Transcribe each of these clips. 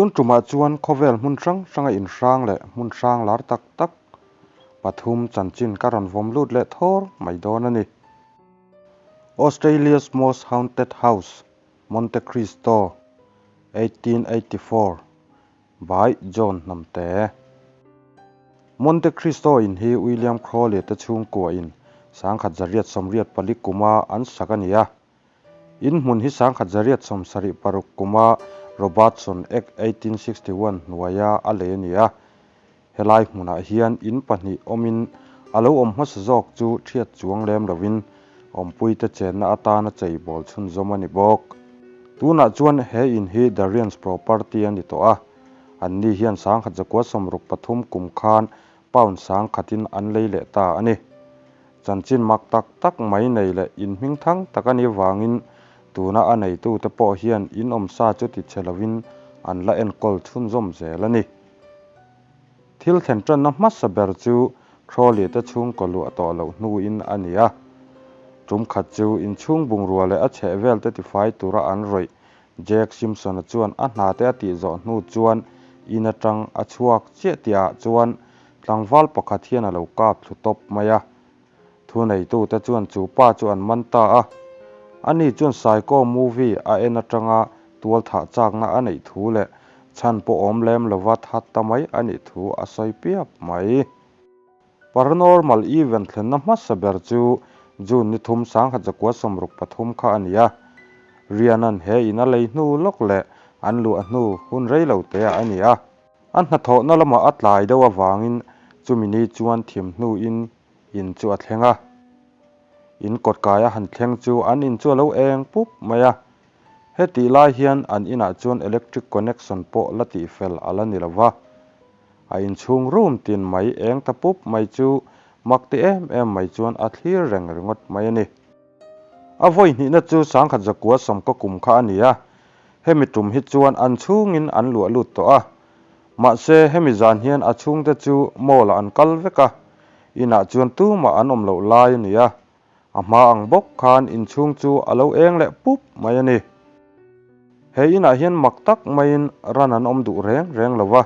Tun tumah chuan khawvel hmun hrang hranga inhrang leh hmun hrang lar tak tak pathum chanchin ka rawn vawm lut leh thawr mai dawn a ni. Australia's Most Haunted House, Monte Cristo, 1884 by John Hnamte. Monte Cristo in hi William Crawley te chhungkua in 1984 kuma an sak a ni a. In hmun hi 1876 kuma Robertson Act 1861 hnuaia a lei a ni a. Helai hmunah hian in pahnih awmin a lo awm hmasa zawk chu thiat chuang lem lovin awmpuite chenna atana cheibawl chhunzawm a ni bawk. Tunah chuan he in hi Darian's property a ni tawh a, anni hian 1963 kum khan pound sangkhatin an lei leh ta a ni. Chanchin mak tak tak mai nei leh in hming thang tak a nih vangin tuna a neitute pawh hian in awmsa chu ti chhe lovin an la enkawl chhunzawm zel a ni. Thil thlen tanna hmasa ber chu Crawley te chhungkaw luah tawh loh hnuin a ni a. Tum khat chu inchhung bungrua leh a chhehvel te tifai tura an rawih Jack Simpson-a chuan a hna te a tih zawh hnu chuan in atang a chhuak chiah tihah chuan Tlangval pakhat hian a lo kap thlu tawp mai a. Thuneitute chuan chu pa chu an man ta a. Ani chuan Psycho movie a en atanga tual thah chakna a neih thu leh chhan pawh awm lem lova that ta mai a nih thu a sawi piap mai. Paranormal event thlenna hmasa ber chu June ni thum 1963 kha a ni a. Rianan he in a lei hnu lawk leh an luah hnu hun rei lo teah a ni a. A hnathawhna lamah a tlai deuh avangin chumi ni chuan thim hnuin in chu a thleng a. In kawtkai a han thleng chu an in chu a lo eng pup mai a. Hetih lai hian an inah chuan electric connection pawh la tihfel a la ni lo va. A inchhung room tin mai eng ta pup mai chu mak ti em em mai chuan a thlir reng ringawt mai a ni. A vawi hnihna chu 1990 kum kha a ni a, hemi tum hi chuan an chhungin an luah lut tawh a. Mahse, hemi zan hian a chhungte chu mall-ah an kal vek a, inah chuan tumah an awm loh lai a ni a. A hma ang bawk khan inchhung chu a lo eng leh pup mai a ni. He inah hian mak tak maiin ran an awm duh reng reng lo va,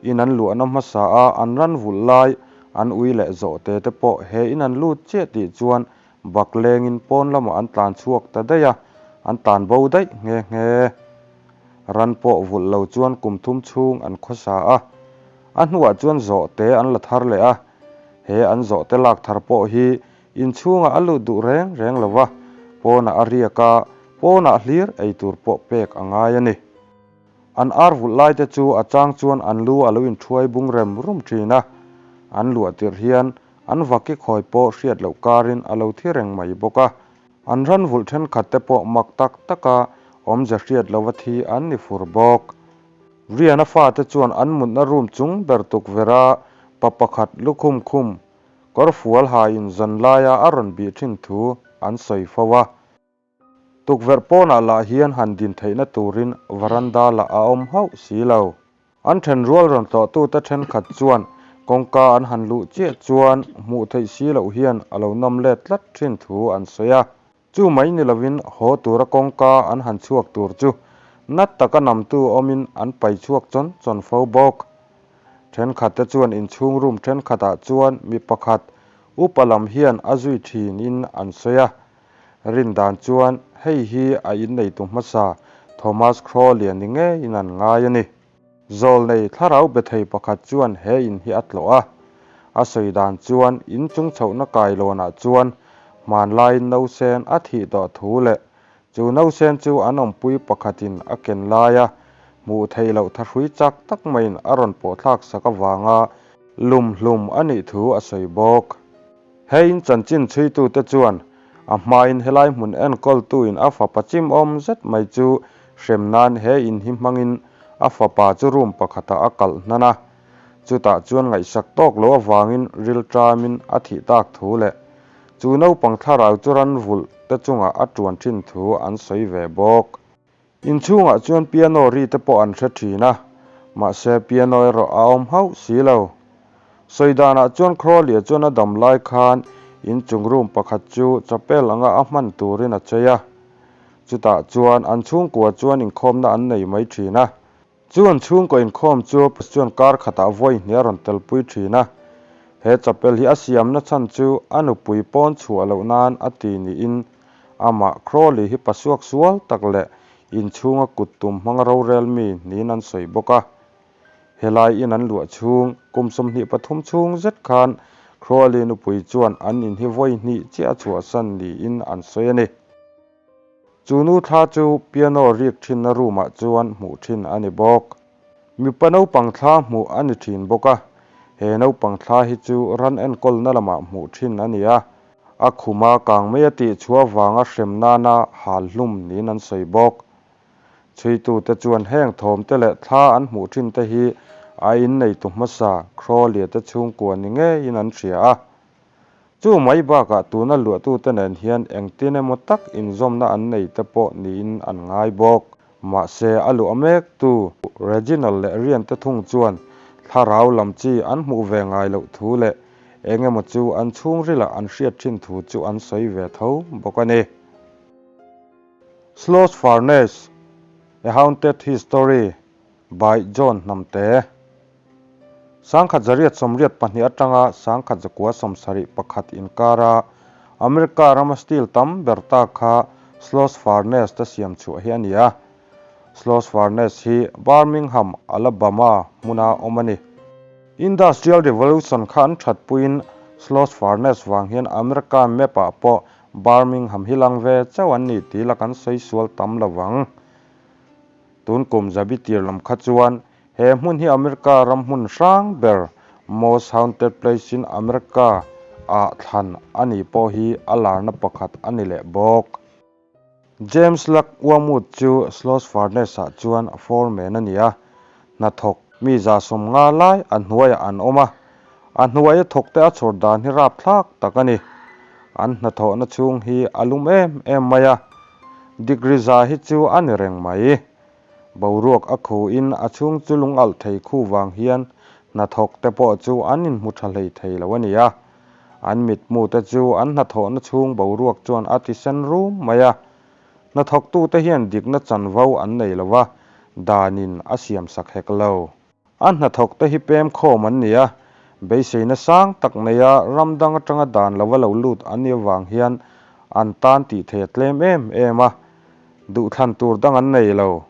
in an luahna hmasa a an ran vulh lai an ui leh zawh te te pawh he in an lut chiah tih chuan bak lengin pawn lamah an tlan chhuak ta daih a, an tlan bo daih nghe nghe. Ran pawh vulh lo chuan kum thum chhung an khawsa a, a hnuah chuan zawh te an la thar leh a, he an zawh te lak thar pawh hi Inchhungah a lut duh reng reng lo va, pawnah a riak a, pawnah hlir ei tur pawh pek a ngai a ni. An ar vulh lai te chu a chang chuan an lu a lo inthuai bung rem rum thin a, an luah tirh hian an vaki khawi pawh hriat loh karin a lo thi reng mai bawk a. An ran vulh thenkhat te pawh mak tak taka awmze hriat lova thi an ni fur bawk. Riana fate chuan an mutna room chung ber tukverh a pa pakhat lukhum khum Kawrfual hain zan laia a rawn bih thin thu an sawi fo a. Tukverh pawnah lah hian han din theihna turin varanda lah a awm hauh si lo. An thenrual rawn tlawhtute thenkhat chuan kawngka an han luh chiah chuan hmuh theih si loh hian a lo nawm let tlat thin thu an sawi a. Chu mai ni lovin haw tura kawngka an han chhuak tur chu nat taka namtu awmin an pai chhuak chawn chawn fo bawk. Thenkhatte chuan inchhung room thenkhatah chuan mi pakhat upa lam hian a zui thinin an sawi a. Rin dan chuan hei hi a inneitu hmasa Thomas Crawley ni ngeiin an ngai a ni. Zawlnei thlarau be thei pakhat chuan he in hi a tlawh a. A sawi dan chuan in chung chhohna kailawnah chuan hmanlaiin nausen a thih tawh thu leh Chu nausen chu an awmpui pakhatin a ken laia hmuh theih loh thahrui chak tak maiin a rawn pawhthlak sak avanga lum hlum a nih thu a sawi bawk. He in chanchin chhuitute chuan a hmain helai hmun enkawltuin a fapa chimawm zet mai chu hrem nan he in hi hmangin a fapa chu room pakhatah a kalh hnan a, chutah chuan ngaihsak tawk lo avangin rilṭamin a thih tak thu leh Chu naupang thlarau chu ran vulh te chungah a tuan thin thu an sawi ve bawk. Inchhungah chuan piano ri te pawh an hre thin a, mahse piano erawh a awm hauh si lo. Sawi danah chuan Crawley chuan a dam lai khan inchung room pakhat chu chapel anga a hman turin a chei a. Chutah chuan an chhungkua chuan inkhawmna an nei mai thin a. Chu an chhungkaw inkhawm chu chuan kar khatah vawi hnih a rawn telpui thin a. He chapel hi a siamna chhan chu a nupui pawn chhuah loh nan a ti niin amah Crawley hi pasuak sual tak leh inchhunga kut tum hmang rorel mi niin an sawi bawk a. Helai in an luah chhung kum 23 chhung zet khan Crawley nupui chuan an in hi vawi hnih chiah a chhuahsan niin an sawi a ni. Chu nu thla chu piano rik thinna room ah chuan hmuh thin a ni bawk. Mipa naupang thla hmuh a ni thin bawk a, he naupang thla hi chu ran enkawlna lamah hmuh thin a ni a, a khuma kang mai a tih chhuah vanga hrem nana hal hlum niin an sawi bawk. Chhuitute chuan heng thawmte leh thla an hmuh thin te hi a inneitu hmasa Crawley te chhungkua ni ngeiin an hria a. Chu mai bakah tuna luahtute nen hian engtin emaw tak inzawmna an nei te pawh niin an ngai bawk. Mahse, a luah mektu Reginald leh Rian te thung chuan thlarau lam chi an hmuh ve ngai loh thu leh eng emaw chu an chhungrilah an hriat thin thu chu an sawi ve tho bawk a ni. Sloss Furnace, A Haunted History by John Hnamte. 1982 atanga 1971 inkara America rama steel tam ber ta kha Sloss Furnace te siam chhuah hi a ni a. Sloss Furnace hi Birmingham, Alabama hmuna awm a ni. Industrial Revolution kha an thatpuiin Sloss Furnace vang hian America map ah pawh Birmingham hi lang ve chauh an ni tih la kan sawi sual tam lo vang. Tun kum zabi tir lam kha chuan he hmun hi America ram hmun hrang ber, most haunted place in America, ah thlan a nih pawh hi a larna pakhat a ni leh bawk. James Luck Wormwood chu Sloss Furnace ah chuan foreman a ni a, hnathawk mi 150 lai a hnuaiah an awm a, a hnuaia thawkte a chhawr dan hi rapthlak tak a ni. An hnathawhna chhung hi a lum em em mai a, degree za hi chu a ni reng mai. Boruak a khuin a chhung chu lung alh thei khu vang hian hnathawkte pawh chu an inhmu tha hlei thei lo a ni a. An mitmute chu an hnathawhna chhung boruak chuan a ti sen rum mai a. Hnathawktute hian dikna chanvo an nei lo va, danin a siamsak hek lo. A hnathawkte hi pem khawm an ni a, beiseina sang tak neia ram dang atanga dan lova lo lut an nih avang hian an tan tih thei a tlem em em a, duhthlan tur dang an nei lo.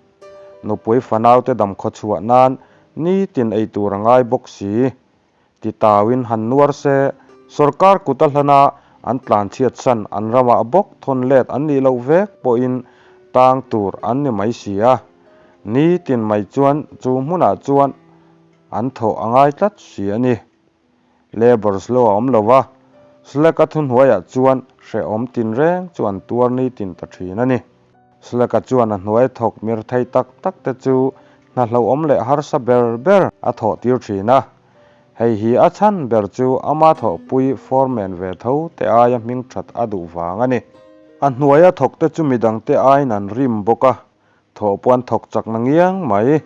Nupui fanaute damkhaw chhuah nan nitin ei tur a ngai bawk si. Ti tauin han nuar se, sorkar kut a hlana an tlanchhiat san an ramah bawk thawn let an nih loh vek pawhin tang tur an ni mai si a. Nitin mai chuan chu hmunah chuan an thawh a ngai tlat si a ni. Labours law a awm lo va, Slack-a thuhnuaiah chuan hrehawm tinreng chu an tuar nitin ta thin a ni. Slack-a chuan a hnuai thawk mir thei tak tak te chu hna hlauhawm leh harsa ber ber a thawh tir thin a. Hei hi a chhan ber chu ama thawhpui foreman ve tho te aia hming that a duh vang a ni. A hnuaia thawk te chu midangte aiin an rim bawk a, Thawh pawh an thawk chak na ngiang mai.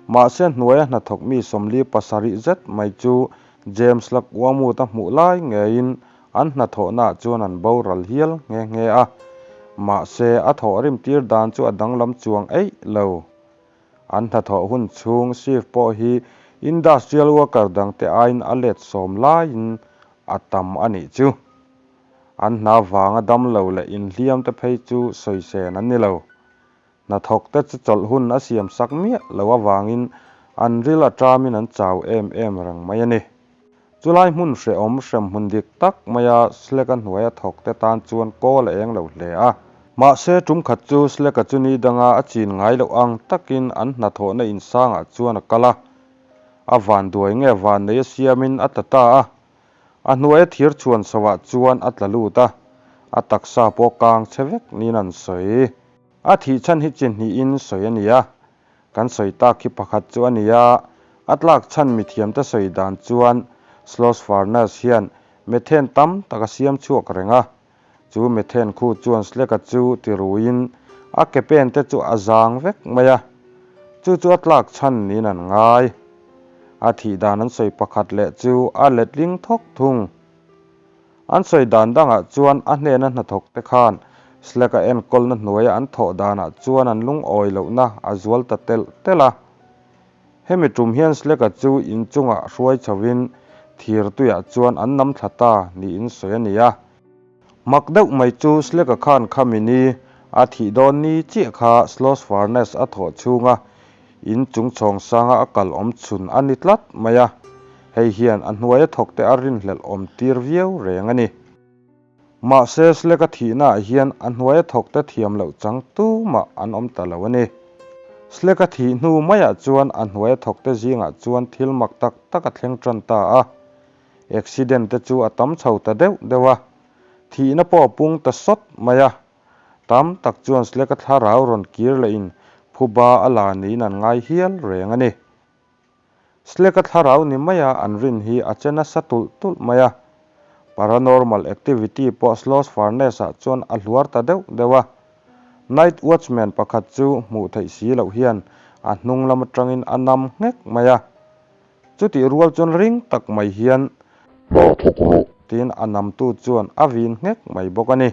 Mahse hnuaia hnathawk mi 47 zet mai chu James Luckwormwood-a hmuh lai ngeiin an hnathawhnaah chuan an boral hial nghe nghe a. Mahse a thawh rim tir dan chu a danglam chuang eih lo. An hnathawh hun chhung shift pawh hi industrial worker dangte aiin a let sawm laiin a tam a nih chu. An hna vanga damlo leh inhliam te phei chu sawisen an ni lo. Hnathawk te chu chawlh hun a siam sak miah lo avangin an ril a tamin an chau em em reng mai a ni. Chulai hmun hrehawm hrem hmun dik tak maia Slack-a hnuaia thawk te tan chuan kawl a eng lo hle a. Mahse tum khat chu Slack-a chu ni danga a chin ngai loh ang takin an hnathawhna insangah chuan a kal a. A vanduai nge vannei a siamin a tla ta a. A hnuaia thir chhuan chhoah chuan a tla lut a, a taksa pawh kang che vek niin an sawi. A thih chhan hi chi hnihin sawi a ni a, kan sawi tak hi pakhat chu a ni a, a tlak chhan mithiamte sawi dan chuan Sloss Furnace hian methane tam tak a siam chhuak reng a, chu methane khu chuan Slack-a chu ti ruiin a ke pen te chu a zang vek mai a, chu chu a tlak chhan niin an ngai. A thih dan an sawi pakhat leh chu a letling thawk thung. An sawi dan dangah chuan a hnena hnathawk te khan Slack-a enkawlna hnuaia an thawh danah chuan an lungawi lohna a zual ta telh telh a. Hemi tum hian Slack-a chu in chungah hruai chhovin thir tuiah chuan an nam thla ta niin sawi a ni a. Mak deuh mai chu Slack-a khan khami ni a thih dawn ni chiah kha Sloss Furnace a thawh chhunga in chung chhawng sanga a kal awm chhun a ni tlat mai a, hei hian a hnuaia thawkte a rinhlelh awm tir viau reng a ni. Mahse, Slack-a thihnaah hian a hnuaia thawkte thiam loh chang tumah an awm ta lo a ni. Slack-a thih hnu maiah chuan a hnuaia thawkte zingah chuan thil mak tak tak a thleng tan ta a. Accident te chu a tam chho ta deuh deuh a, thihna pawh a pung ta sawt mai a. Tam tak chuan Slack-a thlarau rawn kir lehin phuba a la niin an ngai hial reng a ni. Slack-a thlarau ni maia an rin hi a che nasa tulh tulh mai a. Paranormal activity pawh Sloss Furnace-ah chuan a hluar ta deuh deuh a. Night watchman pakhat chu hmuh theih si loh hian a hnung lam atangin a nam nghek mai a. Chutih rual chuan ring tak mai hian, Hna thawk rawh! Tiin a namtu chuan a vin nghek mai bawk a ni.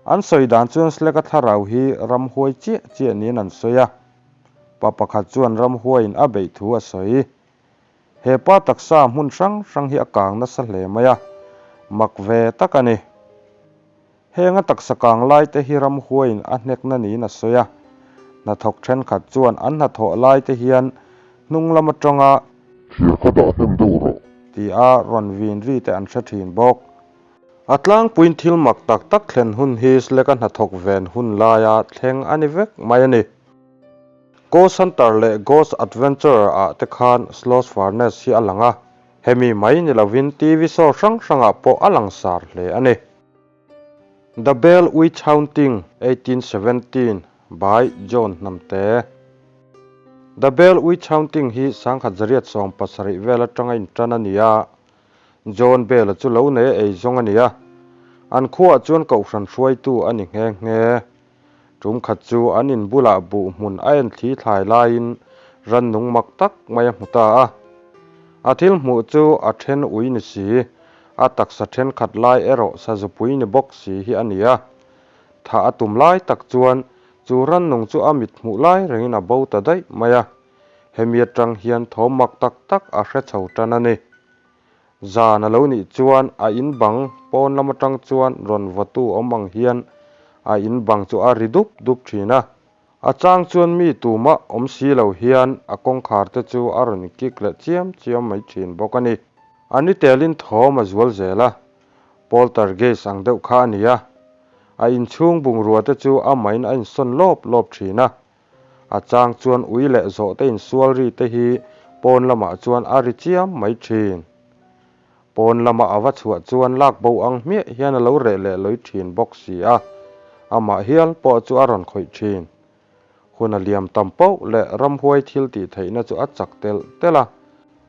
An sawi dan chuan Slack-a thlarau hi ramhuai chiah chiah niin an sawi a, pa pakhat chuan ramhuaiin a beih thu a sawi. He pa taksa hmun hrang hrang hi a kang nasa hle mai a, mak ve tak a ni. Heng a taksa kang lai te hi ramhuaiin a hnekna niin a sawi a, hnathawk thenkhat chuan an hnathawh lai te hian hnung lam atanga Thir kha dah hnem deuh rawh. Ti a rawn vin ri te an hre thin bawk. A tlangpuiin thil mak tak tak thlen hun hi Slack-a hnathawk ven hun laia thleng a ni vek mai a ni. Ghost Hunter leh Ghost Adventurer ah te khan Sloss Furnace hi a lang a, hemi mai ni lovin TV show hrang hrangah pawh a langsar hle a ni. The Bell Witch Haunting, 1817, by John Hnamte The Bell Witch Haunting hi 1970 vel atanga intan a ni a, John Bell-a chu lo nei a ei zawng a ni a, an khuaah chuan kohhran hruaitu a ni nghe nghe. Tum khat chu an in bulah buh hmun a en thli thlai laiin rannung mak tak mai a hmu ta a. A thil hmuh chu a then ui ni si, a taksa thenkhat lai erawh sazupui ni bawk si hi a ni a. Thah a tum lai tak chuan chu rannung chu a mit hmuh lai rengin a bo ta daih mai a. Hemi atang hian thawm mak tak tak a hre chho tan a ni. Zan a lo nih chuan a in bang pawn lam atang chuan rawn vawtu awm ang hian a in bang chu a ri dup dup thin a. A chang chuan mi tumah awm si lo hian a kawngkhar te chu a rawn kik leh chiam chiam mai thin bawk a ni. A ni telin thawm a zual zel a, poltergeist ang deuh kha a ni a. A inchhung bungrua te chu amahin a insawn lawp lawp thin a. A chang chuan ui leh zawh te insual ri te hi pawn lamah chuan a ri chiam mai thin. Pawn lama a va chhuah chuan lak bo ang hmiah hian a lo reh leh lawi thin bawk si a, amah hial pawh chu a rawn khawih thin. Hun a liam tam poh leh ramhuai thil tih theihna chu a chak telh telh a,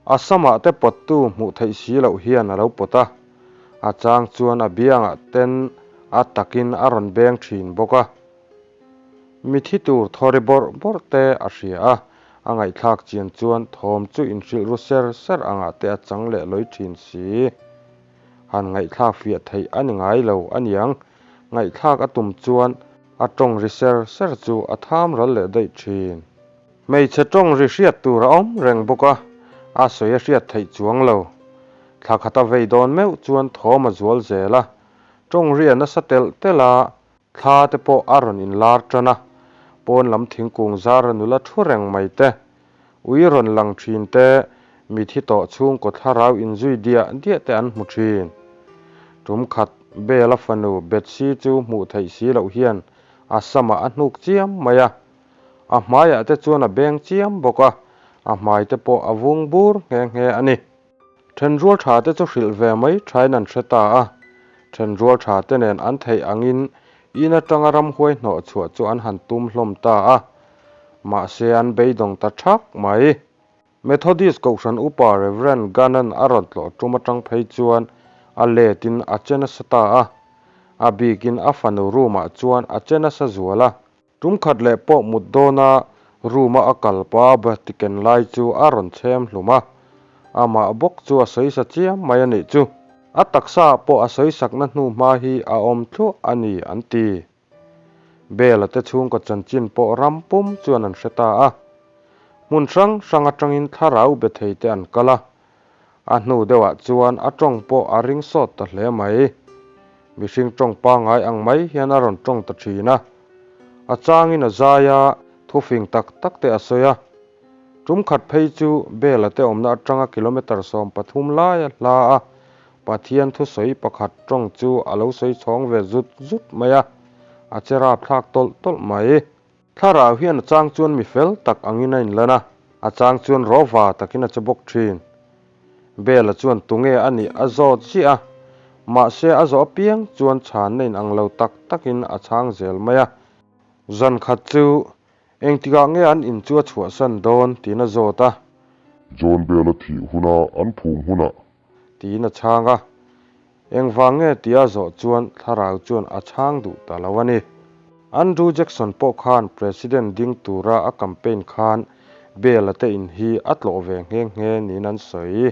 a samah te pawttu hmuh theih si loh hian a lo pawt a, a chang chuan a biangah ten a takin a rawn beng thin bawk a. Mithi tur thawri bawrh bawrh te a hria a, a ngaihthlak chian chuan thawm chu inhrilh ru ser ser angah te a chang leh lawi thin si. Han ngaihthlak fiah theih a ni ngai lo a niang, ngaihthlak a tum chuan a tawng ri ser ser chu a tham ral leh daih thin. Hmeichhe tawng ri hriat tur a awm reng bawk a, a sawi a hriat theih chuang lo. Thla khat a vei dawn meuh chuan thawm a zual zel a, tawng ri a nasa telh telh a, Thla te pawh a rawn inlar tan a, pawn lam thingkung zara nula thu reng mai te, ui rawn lang thin te, mithi tawh chhungkaw thlarau inzui diah diah te an hmu thin. Tum khat Bela fanu Betsy chu hmuh theih si loh hian a samah a hnuk chiam mai a, a hmaiah te chuan a beng chiam bawk a, a hmai te pawh a vung bur nghe nghe a ni. Thenrual tha te chu hrilh ve mai thain an hre ta a, thenrual tha te nen an theih angin in atanga ramhuai hnawh chhuah chu an han tum hlawm ta a, mahse an beidawng ta thak mai. Methodist Kohhran Upa Rev. Gannon a rawn tlawh tum atang phei chuan a letin a che nasa ta a, a bikin a fanu room ah chuan a che nasa zual a. Tum khat leh pawh mut dawna room-a a kal pa Bhati ken lai chu a rawn chhem hlum a, amah bawk chu a sawi sa chiam mai a nih chu. A taksaah pawh a sawi sakna hnu hma hi a awm thluah a ni an ti. Bela te chhungkaw chanchin pawh ram pum chuan an hre ta a. Hmun hrang hrang atangin thlarau be thei te an kal a, a hnu deuhah chuan a tawng pawh a ring sawt ta hle mai. Mihring tawng pangngai ang mai hian a rawn tawng ta thin a, a changin a zai a, thufing tak tak te a sawi a. Tum khat phei chu Bela te awmna atanga kilometre 13 laia hla a, Pathian thusawi pakhat tawng chu a lo sawi chhawng ve zut zut mai a, a che rapthlak tawlh tawlh mai. Thlarau hian a chang chuan mi fel tak angin a inlan a, a chang chuan rawva takin a che bawk thin. Bela chuan tunge a nih a zawt ziah a, mahse a zawh apiang chuan chhanna inang lo tak takin a chhang zel mai a. Zan khat chu engtikah nge an in chu a chhuahsan dawn tiin a zawt a. John Bela thih huna an phum hunah Tiin a chhang a. Engvang nge tia zawh chuan thlarau chuan a chhang duh ta lo a ni. Andrew Jackson pawh khan President ding tura a campaign khan Bell-a te in hi a tlawh ve nghe nghe niin an sawi.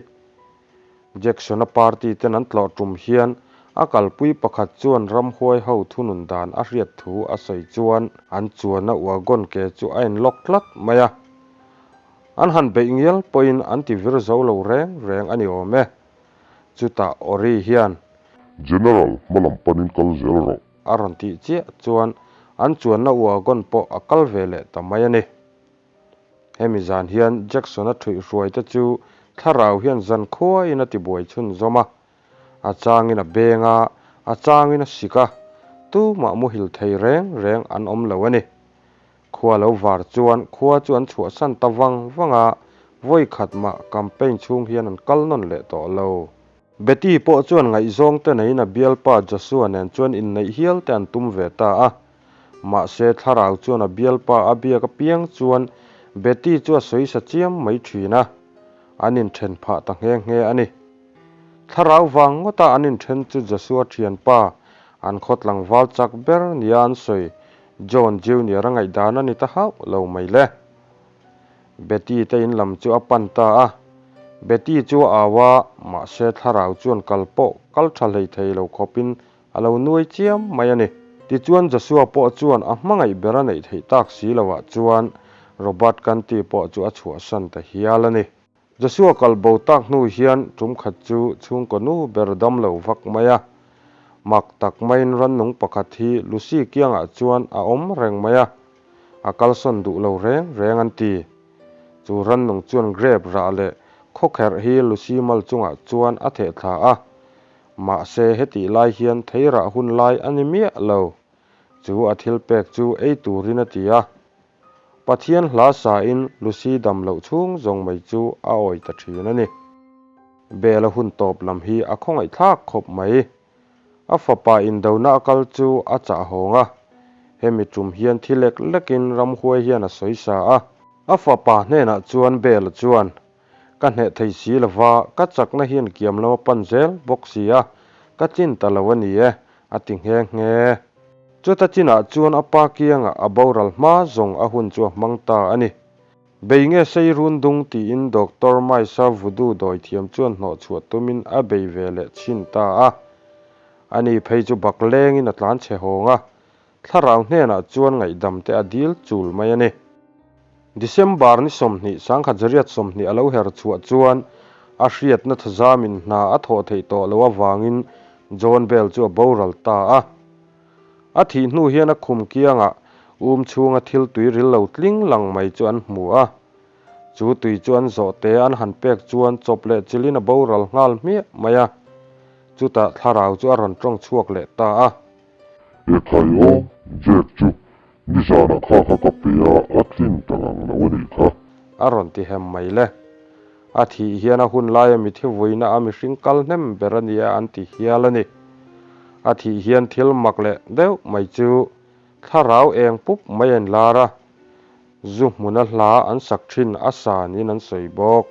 Jackson-a party ten an tlawh tum hian a kalpui pakhat chuan ramhuai ho thunun dan a hriat thu a sawi chuan an chuanna wagon ke chu a inlock tlat mai a. An han beih ngial pawhin an ti vir zo lo reng reng a ni awm e. Chutah Ori hian. General, hma lam panin kal zel rawh. A rawn tih chiah chuan an chuanna wagon pawh a kal ve leh ta mai a ni. Hemi zan hian Jackson-a ṭhuihhruai te chu thlarau hian zan khuaiin a tibuai chhunzawm a. A changin a beng a, a changin a sik a, tumah muhil thei reng reng an awm lo a ni. Khua lo var chuan khua chu an chhuahsan ta vang vang a, vawi khat mah campaign chhung hian an kal nawn leh tawh lo. Betty pawh chuan ngaihzawng te neiin a bialpa Joshua nen chuan inneih hial te an tum ve ta a. Mahse thlarau chuan a bialpa a biak apiang chuan Betty chu a sawi sa chiam mai thin a, an inthen phah ta nghe nghe a ni. Thlarau vang ngawta an inthen chu Joshua thianpa, an khaw tlangval chak ber nia an sawi John Junior a ngaihdan a ni ta hauh lo mai le. Betty te in lam chu a pan ta a. Betty chu a au a, mahse thlarau chuan kal pawh kal tha hlei thei lo khawpin a lo nuai chiam mai a ni. Tichuan Joshua pawh chuan a hmangaih ber a neih theih tak si loah chuan Robert Canty pawh chu a chhuahsan ta hial a ni. Joshua kal bo tak hnu hian tum khat chu chhungkaw nu ber dam lo vak mai a. Mak tak maiin rannung pakhat hi Lucy kiangah chuan a awm reng mai a, a kalsawn duh lo reng reng an ti. Chu rannung chuan grape rah leh khawkherh hi Lucy mal chungah chuan a theh thla a. Mahse hetih lai hian theirah hun lai a ni miah lo. Chu a thil pek chu ei turin a ti a. Pathian hla sain Lucy dam loh chhung zawng mai chu a awi ta thin a ni. Bela hun tawp lam hi a khawngaih thlak khawp mai. A fapa indona a kal chu a chah hawng a, hemi tum hian thi lek lekin ramhuai hian a sawi sa a. A fapa hnenah chuan Bela chuan, Ka hneh thei si lova, ka chakna hian kiam lam a pan zel bawk si a, ka tlin ta lo a ni e, a ti nghe nghe. Chuta chinah chuan a pa kiangah a boral hma zawng a hun chu a hmang ta a ni. Bei nge sei run dung tiin Doctor Maisa Voodoo dawithiam chuan hnawhchhuah tumin a bei ve leh chhin ta a. Ani phei chu bak lengin a tlan chhe hawng a, thlarau hnenah chuan ngaihdam te a dil chul mai a ni. December ni 20, 1920 a lo her chhuah chuan a hriatna thazamin hna a thawh theih tawh loh avangin John Bell chu a boral ta a. A thih hnu hian a khum kiangah um chhunga thil tui ril lo tling lang mai chu an hmu a. Chu tui chu an zawh te an han pek chuan chawp leh chilhin a boral nghal hmiah mai a. Chutah thlarau chu a rawn tawng chhuak leh ta a. Ekhai aw, Jack chu nizanah kha kha ka pe a, a tlin ta ngang lo a nih kha. A rawn ti hem mai le. A thih hian a hun laia mithi vuina a mihring kal hnem ber a nia an ti hial a ni. A thih hian thil mak leh deuh mai chu thlarau eng pup mai a inlar a, zu hmuna hla an sak thin a sa niin an sawi bawk.